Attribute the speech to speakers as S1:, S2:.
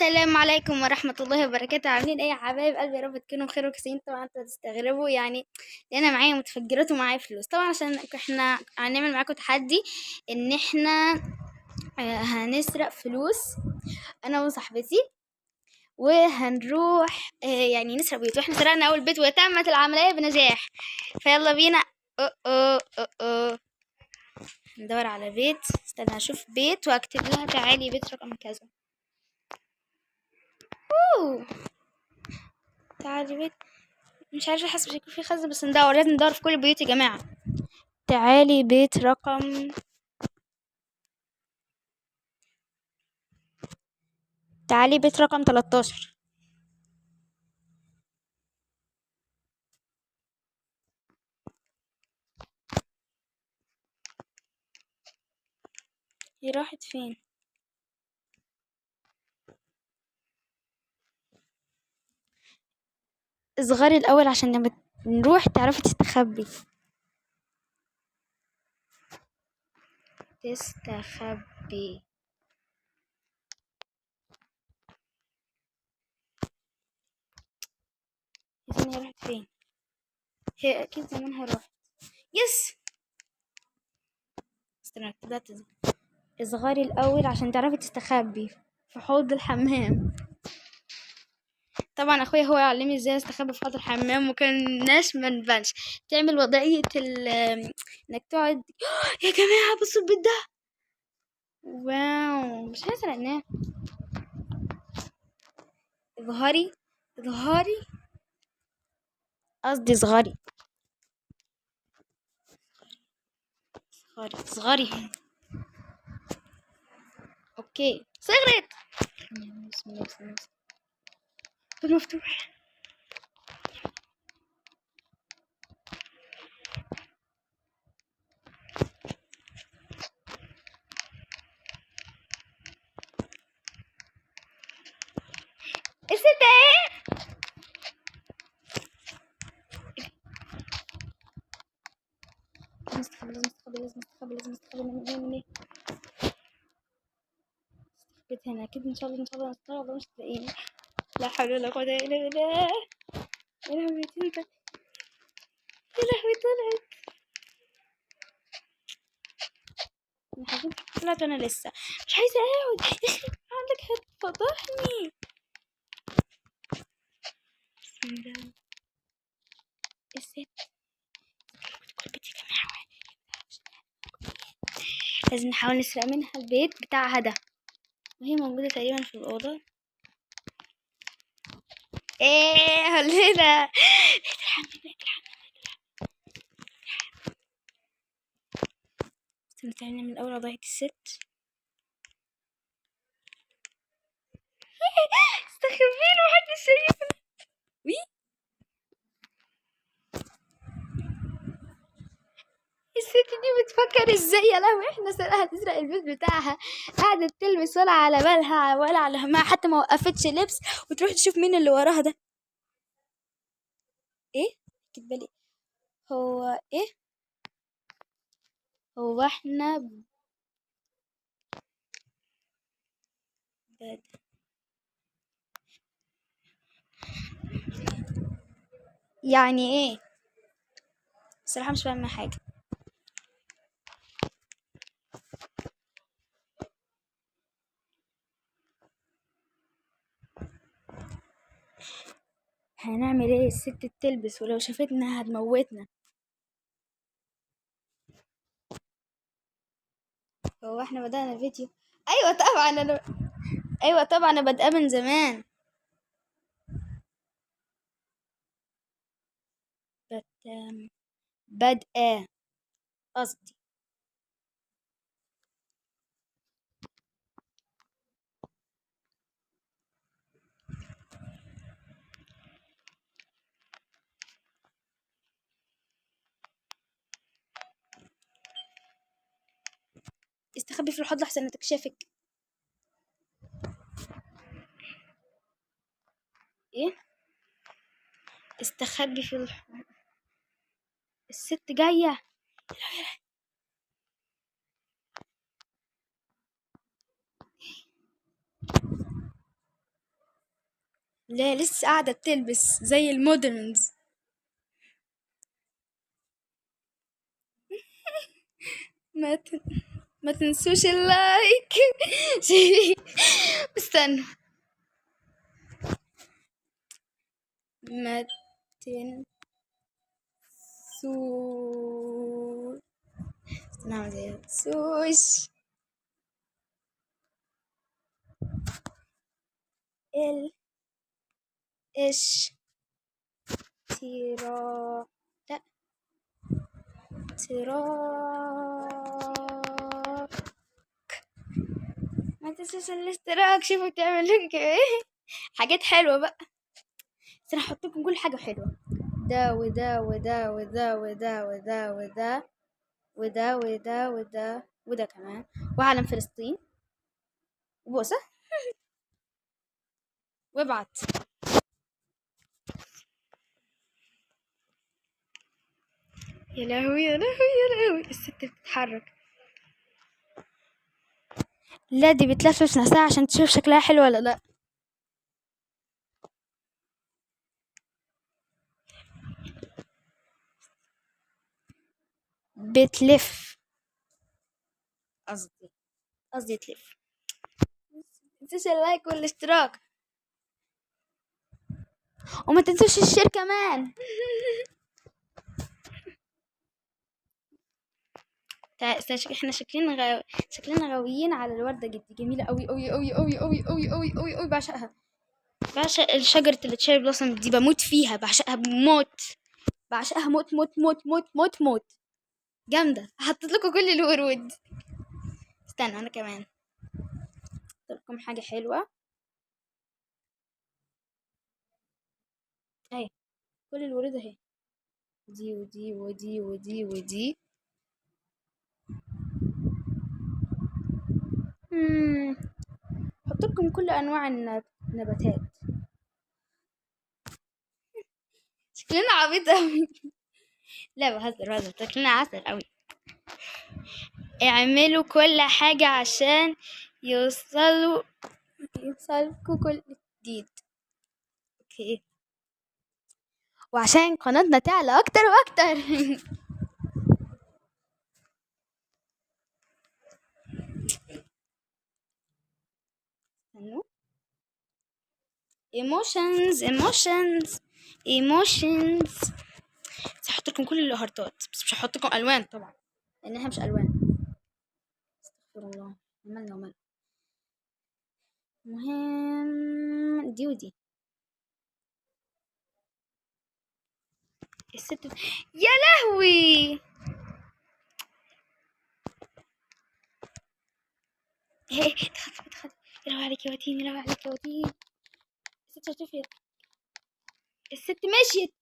S1: السلام عليكم ورحمة الله وبركاته. عاملين ايه يا حبايب قلبي؟ يا رب تكونوا بخير وكويسين. طبعا انتوا هتستغربوا يعني لان انا معايا متفجرات ومعايا فلوس، طبعا عشان احنا هنعمل معاكم تحدي ان احنا هنسرق فلوس انا وصاحبتي، وهنروح يعني نسرق بيوت، واحنا سرقنا اول بيت وتمت العملية بنجاح. فيلا بينا. أو أو أو أو. ندور على بيت، استنى اشوف بيت واكتب لها تعالي بيت رقم كذا. أوه. تعالي بيت، مش عارفه، حاسه مش هيكون في خزنه، بس ندور، لازم ندور في كل البيوت يا جماعة. تعالي بيت رقم، تعالي بيت رقم 13. هي راحت فين؟ اصغري الاول عشان لما نروح تعرفي تستخبي. تستخبي. هي راحت فين؟ هي اكيد زمانها راحت. yes، استنى بدأت. اصغري الاول عشان تعرفي تستخبي في حوض الحمام. طبعا اخويا هو علمني ازاي استخبى في حوض الحمام، وكناش ما نبانش. تعمل وضعية انك تقعد. يا جماعة بصوا البيت ده، wow، مش احنا سرقناه. اظهري اظهري، قصدي صغري صغري صغري. okay صغرت. بسم الله بسم الله، باب مفتوح. الست ايه؟ لازم استخبى لازم استخبى لازم استخبى لازم استخبى. من ايه من ايه؟ استخبيت هنا اكيد. ان شاء الله ان شاء الله ان شاء الله مش تلاقيني. لا حول ولا قوة الا بالله. يا لهوي طلعت، يا لهوي طلعت. انا حبيت طلعت وانا لسه مش عايزة اقعد. يخرب عندك هتفضحني. بسم الله. الست كل بيت يا جماعة، لازم نحاول نسرق منها البيت بتاعها ده، وهي موجودة تقريبا في الأوضة. ايه هلنا؟ بيت الحمام بيت الحمام بيت الحمام. استنى تعالي نعمل الأول وضعية الست. استخبينا ومحدش شايفنا. وي الست دي بتفكر ازاي؟ يا لهوي احنا سرقها، تسرق البيت بتاعها. قعدت تلبس ولا على بالها ولا على همها، حتى ما وقفتش لبس وتروح تشوف مين اللي وراها ده. ايه كدبالي؟ هو ايه؟ هو احنا يعني ايه؟ الصراحة مش فاهمة حاجة. هنعمل ايه؟ الست بتلبس ولو شافتنا هتموتنا. هو احنا بدأنا فيديو؟ ايوه طبعا انا، ايوه طبعا انا بادئه من زمان. بادئه قصدي. استخبي في الحوض لحسن تكشفك. ايه؟ استخبي في الحوض. الست جاية. لا لسه قاعدة بتلبس زي ال moderns. ما ت... ما تنسوش ال like. استنوا، ما تنسوش، استنى اعمل ايه، تنسوش ال اش تيرا، لا تراك، ما تنسوش الاشتراك. شوفوا بتعمل لكم ايه، حاجات حلوة بقى. بس انا هحط لكم كل حاجة حلوة، ده وده وده وده وده وده وده وده وده وده وده كمان، وعلم فلسطين وبوسة، وابعت. يا لهوي يا لهوي يا لهوي، الست بتتحرك. لا دي بتلفف نفسها عشان تشوف شكلها حلو ولا لا. بتلف، قصدي تلف. متنسوش ال like والاشتراك، وما تنسوش ال share كمان. احنا شكلنا غاويين على الوردة جدي، جميلة قوي قوي قوي قوي قوي قوي قوي قوي قوي، بعشقها. بعشق شجرة ال cherry blossom دي، بموت فيها، بعشقها بموت، بعشقها موت موت موت موت موت موت، جامدة. حطيت لكم كل الورود. استنى انا كمان احط لكم حاجة حلوة اهي، كل الورود اهي، دي ودي ودي ودي ودي. حط لكم كل انواع النباتات. شكلنا عبيط قوي. لا بهزر، شكلنا عسل قوي. اعملوا كل حاجة عشان يوصلكوا كل جديد. okay، وعشان قناتنا تعلى اكتر واكتر. استنوا، emotions emotions emotions. هحط لكم كل الهارتات، بس مش هحط لكم الوان طبعا لانها مش الوان. استغفر الله، مالنا ومالنا. المهم دي ودي. الست يا لهوي، ايه اتخض. يا لهوي عليك يا وتين، يا لهوي عليك يا وتين. الست هتفلت، الست مشيت،